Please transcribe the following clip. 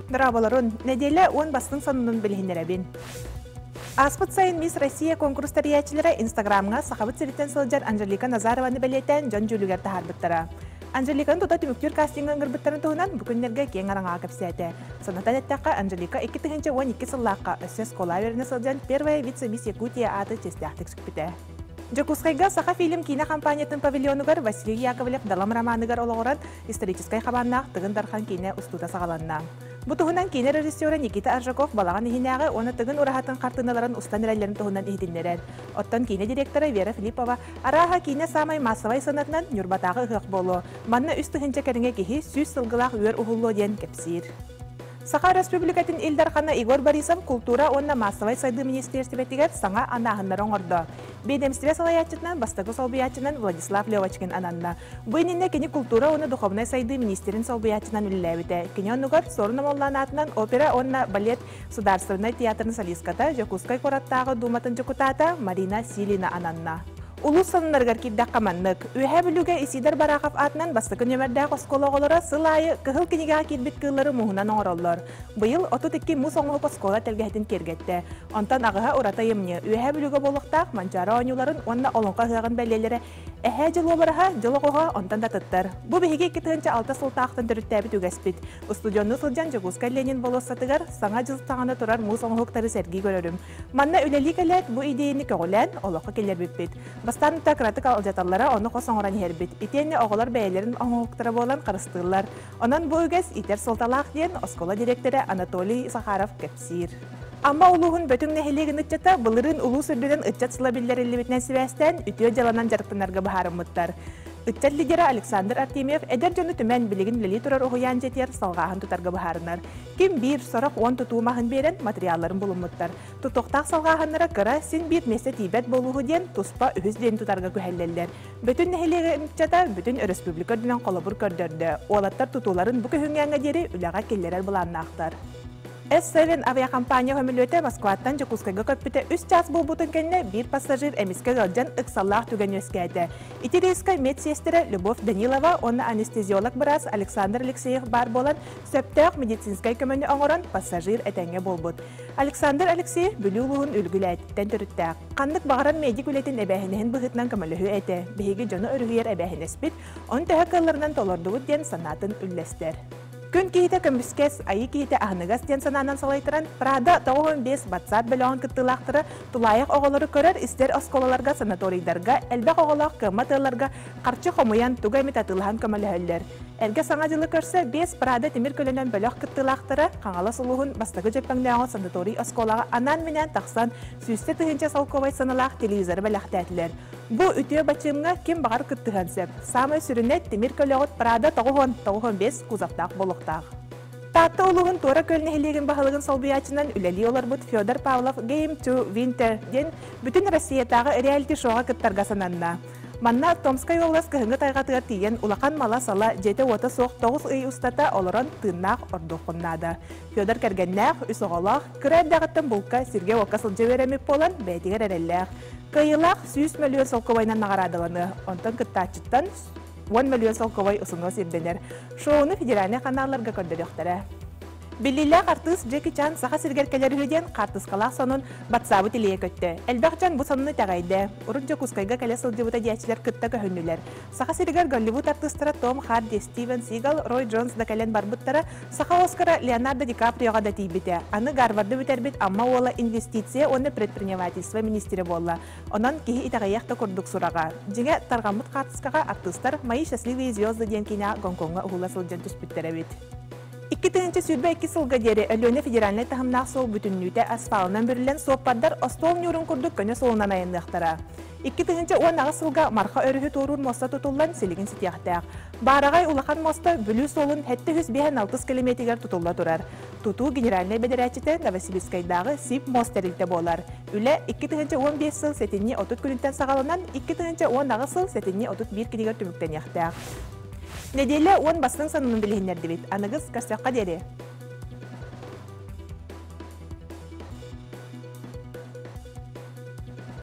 Дорооболорун, нэдиэлэ уон бастыҥ сонунун билиһиннэрэбин. Ааспыт сайын Мисс Россия конкурс тэрийээччилэрэ Инстаграмҥа Сахабыт сириттэн сылдьар Анжелика Назарованы бэлиэтээн дьон дьүүлүгэр таһаарбыттара. Анжеликаны тута түмүктүүр кастиҥҥа ыҥырбыттарын туһунан бу күннэргэ киэҥ араҥаҕа кэпсээтэ. Санатан эттэххэ, Анжелика 2012 сыллаахха өссө оскуола үөрэнэ сылдьан «Первая вице-мисс Якутия» ааты чиэстээхтик сүкпүтэ. Дьокуускайга Сахафильм киинэ хампаанньатын павильонугар Василий Яковлев Далам романыгар олоҕуран историческай хабааннаах Тыгын Дархан киинэ устуута саҕаланна. Бу туһунан киинэ режиссера Никита Аржаков балаҕан иһинээҕи уонна Тыгын ураһатын хартыыналарын устан эрэллэрин туһунан иһитиннэрэр. Оттон киинэ директора Вера Филиппова арааһа киинэ саамай маассабай сыанатынан Ньурбатааҕы ыһыах буолуо, манна 3000 кэриҥэ киһи 100 сылгылаах үөр уһуллуо диэн кэпсиир. Саха Өрөспүүбүлүкэтин Ил Дархана Егор Борисов култуура уонна маассабай сайдыы министиэристибэтигэр саҥа анааһыннары оҥордо. Биэдэмистибэ салайааччытынан бастакы солбуйааччынан Владислав Левочкин ананна. Бу иннинэ кини култуура уонна духовнай сайдыы министрин солбуйааччынан үлэлээбитэ. Кини оннугар Суорун Омоллоон аатынан опера уонна балет Судаарыстыбаннай театрын солистката, Дьокуускай куораттааҕы Дууматын дьокутаата Марина Силина ананна. Улуус сонуннарыгар киирдэххэ маннык. Үөһээ Бүлүүгэ Исидор Барахов аатынан бастакы нүөмэрдээх оскуола оҕолоро сыл аайы Кыһыл кинигэҕэ киирбит кыыллары мууһунан оҥороллор. Быйыл 32 муус оҥоһук оскуола тэлгэһэтин киэргэттэ. Онтон аҕыһа ураты айымньы, Үөһээ Бүлүүгэ буолуохтаах Манчаары оонньууларын уонна Олоҥхо ыһыаҕын бэлиэлэрэ Эһээ дьыл уобараһа, дьыл оҕоһо онтон да атыттар. Бу биһиги 2006 сылтаахтан төрүттээбит үгэспит. Устудьуоннуу сылдьан Дьокуускай Ленин болуоссатыгар Саҥа дьыл саҕана турар муус оҥоһуктары сэргии көрөрүм. Манна үлэлии кэлээт, бу идиэйэни көҕүлээн, олоххо киллэрбиппит. Бастаан утаа кыратык алдьаталлара, ону хос оҥорон иһэрбит. Итиэннэ оҕолор бэйэлэрин оҥоһуктара буолан харыстыыллар. Онон бу үгэс иитэр суолталаах диэн оскуола дириэктэрэ Анатолий Захаров кэпсиир. Амма улууһун Бөтүҥ нэһилиэгин ыччата былырыын улуус үрдүнэн ыччат сыла биллэриллибитинэн сибээстээн үтүө дьыаланан дьарыктанарга быһаарыммыттар. Ыччат лидера Александр Артемьев эдэр дьону түмэн билигин үлэлии турар уһуйаан дьиэтигэр салҕааһын тутарга быһаарынар. Ким биир, сорох уон тутуу маһын биэрэн материалларын булуммуттар. Тутуохтаах салҕааһыннара кыра, син биир миэстэ тиийбэт буолууһу диэн туспа үһүс диэн тутарга күһэллэллэр. Бүтүн нэһилиэгэ ыччата бүтүн өрөспүүбүлүкэ үрдүнэн холобур көрдөрдө. Уолаттар тутууларын бу күһүҥҥээҥҥэ диэри үлэҕэ киллэрэр былааннаахтар. S7 авиакомпания көмөлүөтэ Москваттан Дьокуускайга көппүтэ үс чаас буолбутун кэннэ биир пассажир эмискэ ыалдьан ыксаллаах түгэн үөскээтэ. Ити рейскэ медсиэстэрэ Любовь Данилова уонна анестезиолог-быраас Александр Алексеев баар буолан сөптөөх медицинскэй көмөнү оҥорон пассажир этэҥҥэ буолбут. Александр Алексеев Бүлүү улууһун Үлгүлээтиттэн төрүттээх. Ханнык баҕарар медик үлэтин эбээһинэһин быһыытынан көмөлөһүө этэ. Биһиги дьону өрүһүйэр эбээһинэспит, ону төһө кыалларынан толордубут диэн санаатын үллэстэр. Күн киһитэ көмүскэс, айыы киһитэ аһыныгас диэн санаанан салайтаран, Прада 95 батсаат бөлөҕүн кыттыылаахтара тулаайах оҕолору көрөр-истэр оскуолаларга, санаторийдарга, элбэх оҕолоох кыаммат ыалларга харчы хомуйан, тугу эмит атыылаһан көмөлөһөллөр. Эргэ Саҥа дьылы көрсө биэс Прада тимир көлөнөн бөлөх кыттыылаахтара Хаҥалас улууһун бастакы Дьөппөҥнөөҕү санаторий оскуолаҕа анаан-минээн тахсан, сүүстэ тыһыынча солкуобай сыаналаах телевизоры бэлэхтээтилэр. Бу үтүө бачыымҥа ким баҕар кыттыһыан сөп. Саамай сүрүнэ тимир көлөҕүт Прада 90-95 кузовтаах буолуохтаах. Таатта улууһун Туора Күөл нэһилиэгин баһылыгын солбуйааччынан үлэлии олорбут Федор Павлов Game to Winter диэн бүтүн Россиятааҕы реалити-шоуга кыттарга сананна. Манна Томскай уобалас кыһыҥҥы тайҕатыгар тиийэн улахан мала-сала, дьиэтэ-уота суох тоҕус ый устата олорон тыыннаах ордуоххун наада. Федор кэргэннээх, үс оҕолоох, кыра эрдэҕиттэн булка, сиргэ-уокка сылдьа үөрэммит буолан бэйэтигэр эрэллээх. Кыайыылаах 100 мөлүйүөн солкуобайынан наҕараадаланыа, онтон кыттааччыттан 10 мөлүйүөн солкуобай усунуос ирдэнэр. Шоуну федеральнай ханаалларга көрдөрүөхтэрэ. Биллиилээх артыыс Джеки Чан Саха сиригэр кэлэр үһү диэн хаартыскалаах сонун батсаабы тилийэ көттө. Элбэх дьон бу сонуну итэҕэйдэ. Урут Дьокуускайга кэлэ сылдьыбыта диэччилэр кытта көһүннүлэр. Саха сиригэр Голливуд артыыстара Том Харди, Стивен Сигал, Рой Джонс да кэлэн барбыттара, Саха Оскара Леонардо Ди Каприоҕа да тиийбитэ. Аны Гарварды бүтэрбит Амма уола инвестиция уонна предпринимательство министрэ буолла. Онон киһи итэҕэйиэх да курдук сураҕа. Дьиҥэ, тарҕаммыт хаартыскаҕа артыыстар «Мои счастливые звезды» диэн киинэҕэ Гонкоҥҥа уһула сылдьан түспүттэр эбит. 2022 сылга диэри Өлүөнэ федеральнай таһымнаах суол бүтүннүүтэ асфалынан бүрүллэн суоппардар остуол ньуурун курдук көнө суолунан айанныахтара. 2018 сылга Марха өрүһү туоруур муоста тутуллан силигин ситиэхтээх. Баараҕай улахан муоста Бүлүү суолун 756 километригэр тутулла турар. Тутуу генеральнай бэдэрээччитэ Новосибирскайдааҕы СИП-мост тэрилтэ буолар. Үлэ 2015 сыл сэтинньи 30 күнүттэн саҕаланан 2018 сыл сэтинньи 31 күнүгэр түмүктэниэхтээх. Нэдиэлэ уон бастыҥ сонунун билиһиннэрдибит. Аныгыс көрсөххө диэри!